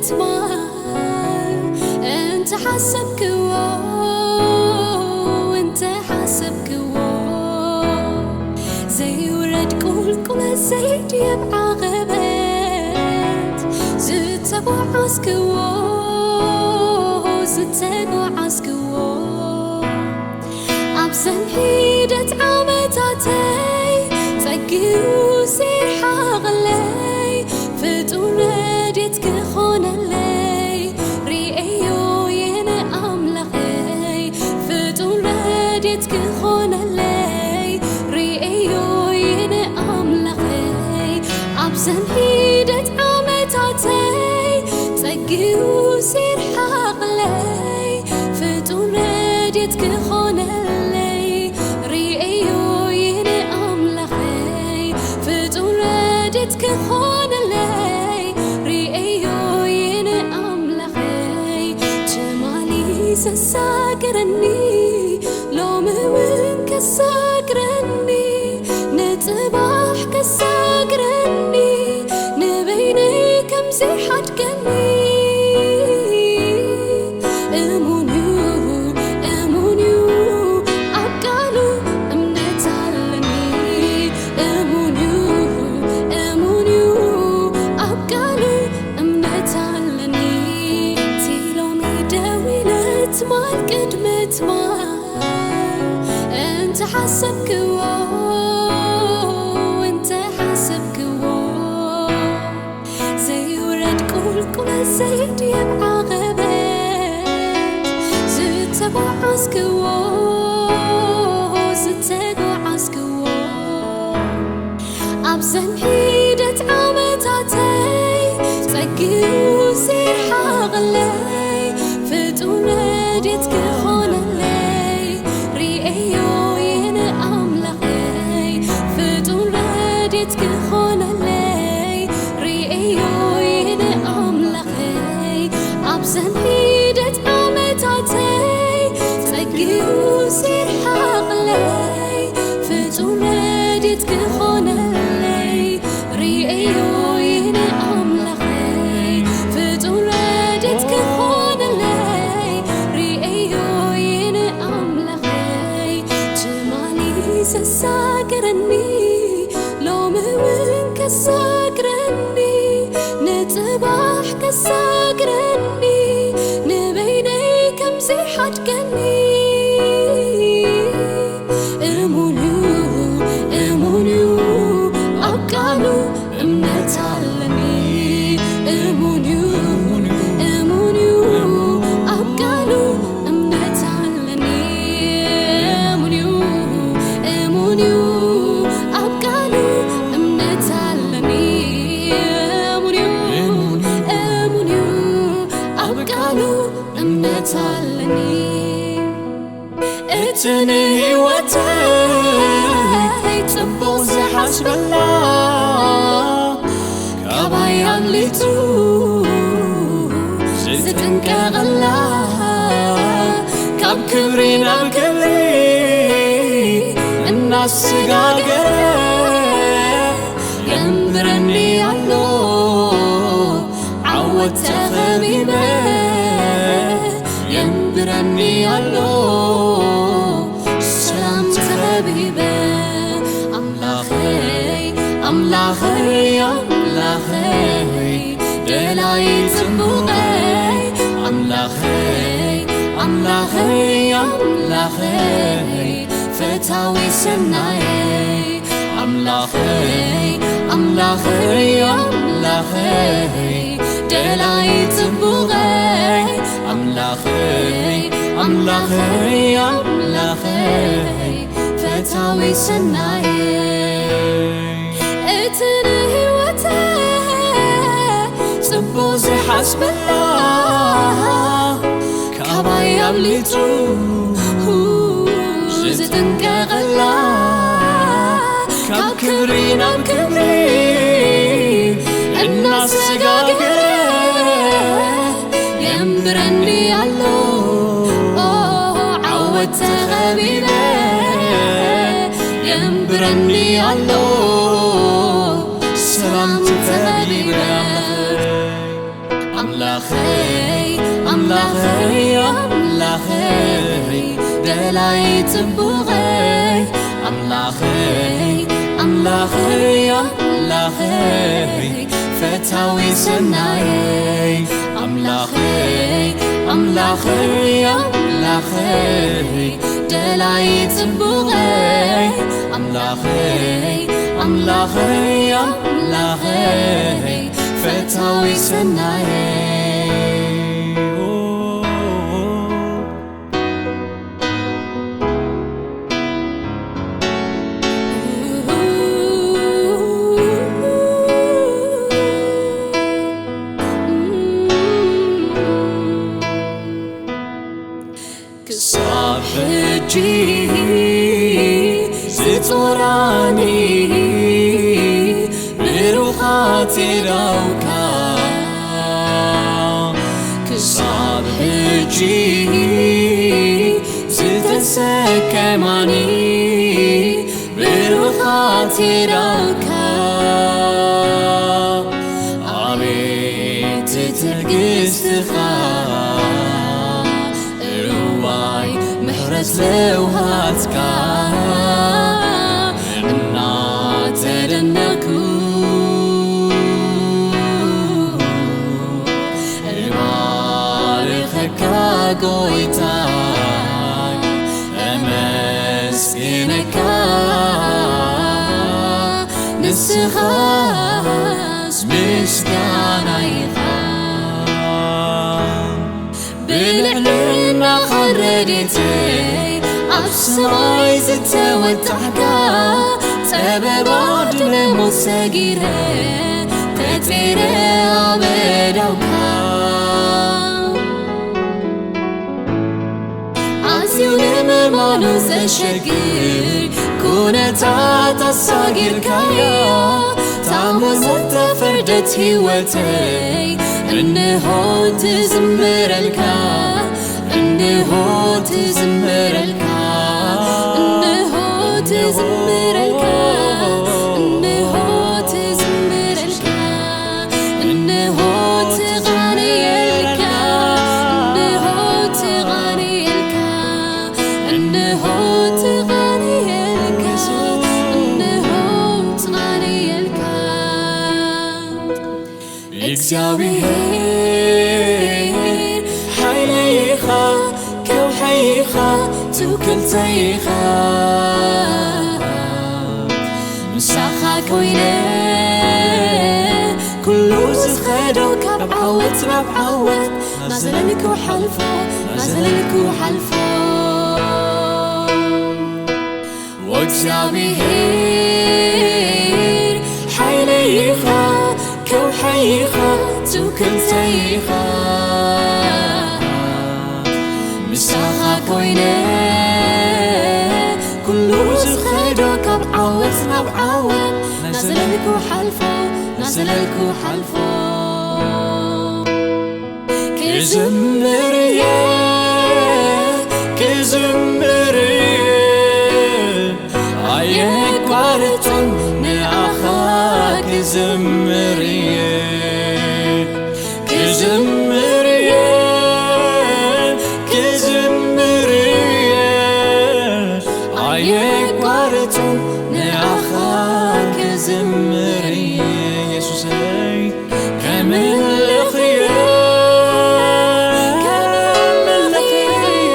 ትማል እንተ ሓሰብክዎ፣ እንተ ሓሰብክዎ፣ ዘይውረድ ቁልቁለት ዘይድየብ ዓቐበት ዝተጓዓዝክዎ፣ ዝተጓዓዝክዎ፣ ኣብዘን ሒደት ዓመታተይ ጸጊቡ ዘይርሓቐለይ ፍጡር ረድኤት ክኾነለይ ርእዮ እየ ንኣምላኸይ። ፍጡር ረድኤት ክኾነለይ ርእዮ እየ ንኣምላኸይ። ኣብዘን ሒደት ዓመታተይ ጸጊቡ ዘይርሓቐለይ ፍጡር ረድኤት ክኾነለይ ርእዮ እየ ንኣምላኸይ። ፍጡር ረድኤት ክኾነለይ ርእዮ እየ ንኣምላኸይ። ትማሊ ዘሳገረኒ ሎሚ እውን ከሳግረኒ፣ ንጽባሕ ከሳግረኒ፣ ንበይነይ ከም ዘይሓድገኒ። እሙን እዩ፣ እሙን እዩ፣ ኣብ ቃሉ እምነት ኣለኒ። እሙን እዩ፣ እሙን እዩ፣ ኣብ ቃሉ እምነት ኣለኒ። እቲ ሎሚ ደው ኢለ ትማል ቅድሚ ትማል እንተ ሓሰብክዎ፣ እንተ ሓሰብክዎ፣ ዘይውረድ ቁልቁለት ዘይድየብ ዓቐበት ዝተጓዓዝክዎ፣ ዝተጓዓዝክዎ፣ ኣብዘን ሒደት ዓመታተይ ጸጊቡ ዘይርሓቐለይ ፍጡር ረድኤት ክኾነለይ ርእዮ እየ ንኣምላኸይ። ፍጡር ረድኤት ክኾነለይ ርእዮ እየ ንኣምላኸይ። ኣብዘን ሒደት ዓመታተይ ጸጊቡ ዘይርሓቐለይ ፍጹም ረድኤት ክኾነለይ ርእዮ እየ ንኣምላኸይ። ፍጹም ረድኤት ክኾነለይ ርእዮ እየ ንኣምላኸይ። ትማሊ ዘሳገረኒ ሎሚ እውን ከሳግረኒ፣ ንጽባሕ ከሳግረኒ፣ ንበይነይ ከም ዘይሓድገኒ። እሙን እዩ፣ እሙን እዩ፣ ኣብ ቃሉ እምነት ኣለኒ። እሙን እዩ፣ እሙን እዩ፣ ኣብ ቃሉ እምነት ኣለኒ። እሙን እዩ፣ እሙን እዩ፣ ኣብ ቃሉ እምነት ኣለኒ። እሙን እዩ፣ እሙን እዩ፣ ኣብ ቃሉ እምነት ኣለኒ። እቲ ንህይወተይ ጽቡቕ ዝሓስበላ፣ ካባይ ኣምሊጡ ዝጥንቀቐላ፣ ካብ ክብሪ ናብ ክብሪ እናሰጋገረ የንብረኒ ኣሎ። ዓወት ተኸቢበ የንብረኒ ኣሎ፣ ሰላም ተኸቢበ። ኣምላኸይ፣ ኣምላኸይ፣ ኣምላኸይ፣ ደላይ ጽቡቐይ። ኣምላኸይ፣ ኣምላኸይ፣ ኣምላኸይ፣ ፈታዊ ሰናየይ። ኣምላኸይ፣ ኣምላኸይ፣ ኣምላኸይ፣ ደላይ ጽቡቐይ። ኣምላኸይ፣ ኣምላኸይ፣ ኣምላኸይ፣ ፈታዊ ሰናየይ። እቲ ንህይወተይ ጽቡቕ ዝሓስበላ፣ ካባይ ኣብሊጹ ዝጥንቀቐላ፣ ካብ ክብሪ ናብ ክብሪ እናሰጋገረ የንብረኒ ኣሎ። ኦ፣ ዓወት ተኸቢበ የንብረኒ ኣሎ። ሰላም ተኸቢበ። ኣምላኽ ደላይ ጽቡቐይ ኣምላኸይ ኣምላኸይ ኣምላኸይ ፈታዊ ሰናየይ ኣምላኸይ ኣምላኸይ ኣምላኸይ ደላይ ጽቡቐይ ኣምላኸይ ኣምላኸይ ኣምላኸይ ፈታዊ ሰናየይ ክሳብ ሕጂ ዝጾራኒ ብሩኻት የዳውካ ክሳብ ሕጂ ዝተሰከማኒ ብሩኻት የዳውካ ኣቤት ትዕግስትኻ እዋይ ምሕረት ለውሃትካ እናተደነኩ እባርኸካ ጎይታይ እመስግነካ ንስኻስ ምስጋና ኢኻ ብልዕልናኻ ረድኤተይ ኣብ ሰማይ ዝተወጣሕካ ጸበባ ድነ ሞት ሰጊረ ተጸይረ ኣብ ኣእዳውካ ኣዝዩ ንምእማኑ ዘሸግር ኩነታት ኣሳጊርካያ ታሞ ዝተፈርደት ህይወተይ እንሆ ትዝምረልካ እንሆ ትዝምረልካ እንሆ ትዝምረልካ እንሆ ትዝምረልካ እንሆ ትቓንየልካ እንሆ ትቓንየልካ እንሆ ትቓንየልካ እንሆ ትቓንየልካ እግዚኣብሔር ሓይለይ ኢኻ ከውሐይ ኢኻ ትውክልተይ ኢኻ ምሳኻ ኮይነ ኩሉ ዝኸዶ ካብ ዓወት ናብ ዓወት ናዘለልኩ ሓልፎ ናዘለልኩ ሓልፎ ወእግዚኣብሔር ሓይለይ ኢኻ ከውሐይ ኢኻ ትውክልተይ ኢኻ ምሳኻ ኮይነ ኩሉ ዝኸዶ ካብ ዓወት ናብ ዓወት ናዘለልኩ ሓልፎ ናዘለልኩ ሓልፎ ክዝምር እየ ክዝምር እየ ኣየቋርጽን ንኣኻ ክዝምር እየ ክዝምር እየ ክዝምር እየ ኣየቋርጽን ንኣኻ ክዝምር እየ የሱሰይ ከምልኽ እየ ከምልኽ እየ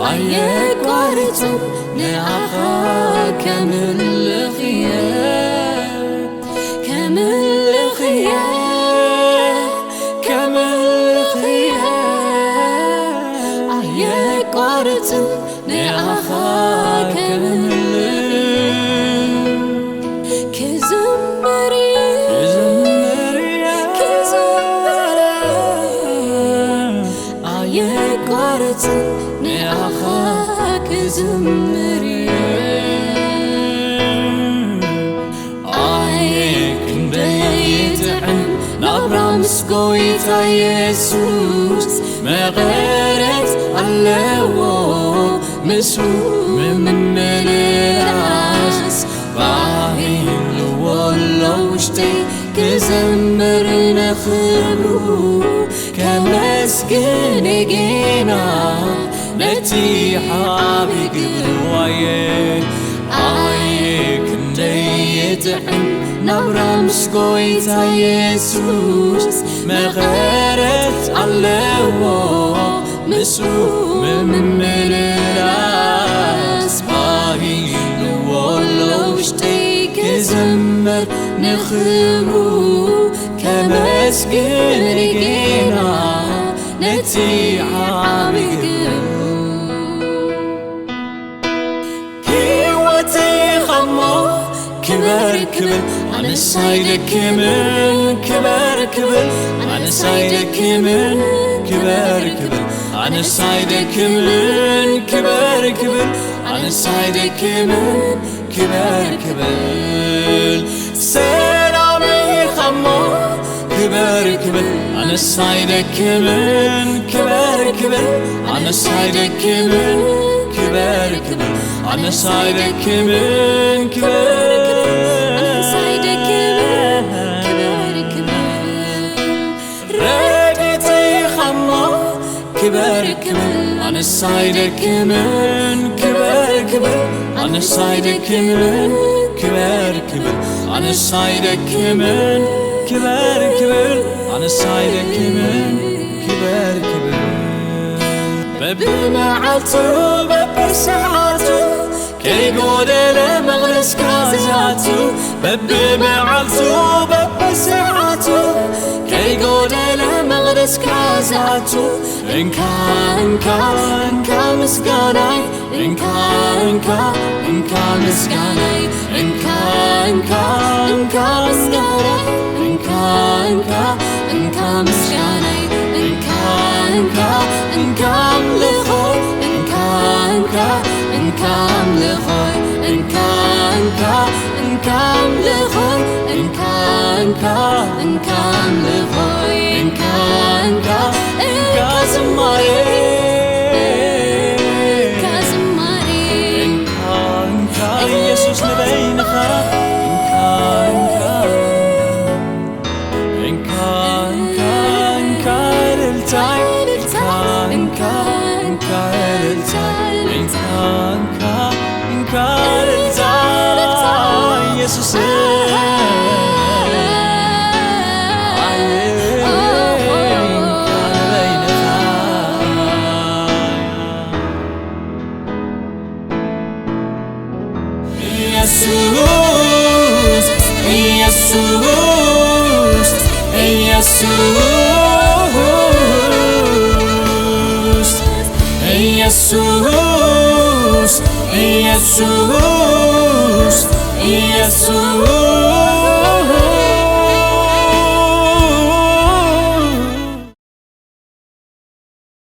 ኣየቋርጽን ንኣኻ ከምልኽ እየ ከምልኽ እየ ከምልኽ እየ ኣየቋርጽን ንኣኻ ከምልኽ ክዝምር እየ ክዝምር እየ ክዝምር እየ ኣየቋርጽን ንኣኻ ክዝምር እየ ኣየ ክንደይ ይጥዕም ናብራ ምስ ጎይታ የሱስ መቐረት ኣለዎ ምስኡ ምምልላስ ባህልዎ ኣሎ ውሽጠይ ክዘምር ንኽብሩ ከመስግን ጌና ነቲ እቲ ዓቢ ግብሩ ኣየ ኣየ ክንደይ የጥዕም ናብራ ምስ ጎይታ የሱስ መቐረት ኣለዎ ምስኡ ምምልላስ ባሂልዎ ኣሎ ውሽጠይ ክዘምር ንኽብሩ ከመስግን ጌና ነቲ ዓቢ ግብሩ ህይወተይ ኸሞ ክበር ክብል ኣነስ ኣይደክምን ክበር ክብል ኣነስ ኣይደክምን ክበር ክብል ኣነስ ኣይደክምን ክበር ክብል ኣነስ ኣይደክምን ክበር ክብል ሰላም ኢኻሞ ክበር ክብል ኣነስ ኣይደክምን ክበር ክብል ኣነስ ኣይደክምን ክበር ክብል ኣነስ ኣይደክምን ክበር ክብል ኣነስ ኣይደክምን ክበር ክብል ረድኤተይ ኢኻሞ ክበር ክብል ኣነስ ኣይደክምን ክበር ክብል ኣነስ ኣይደክምን ክበር ክብል ኣነስ ኣይደክምን ክበር ክብል ኣነስ ኣይደክምን ክበር ክብል በብመዓልቱ በብሰዓቱ ከይጎደለ መቕደስካ ዝኣቱ በብመዓልቱ በብሰዓቱ ከይጎደለ መቕደስካ ዝኣቱ እንካ እንካ እንካ ምስጋናይ እንካ እንካ እንካ ምስጋናይ እንካ እንካ እንካ ምስጋናይ እንካ እንካ እንካ ምስጋናይ እንካ እንካ እንካ ኣምልኾይ እንካ እንካ እንካ ኣምልኾይ እንካ እንካ እንካ ኣምልኾይ እንካ እንካ እንካ ኣምልኾይ እንካ እንካ እንካ ዝማሬ እንካ ዝማሬ እንካ እንካ ኢየሱስ ንበይንኻ እንካ እንካ እንካ እንካ እንካ እልልታይ እንካ እንካ እንካ እልልታይ እንካ እንካ እንካ እልልታይ ኢየሱስ ኢየሱስ ኢየሱስ ኢየሱስ ኢየሱስ ኢየሱስ ኢየሱስ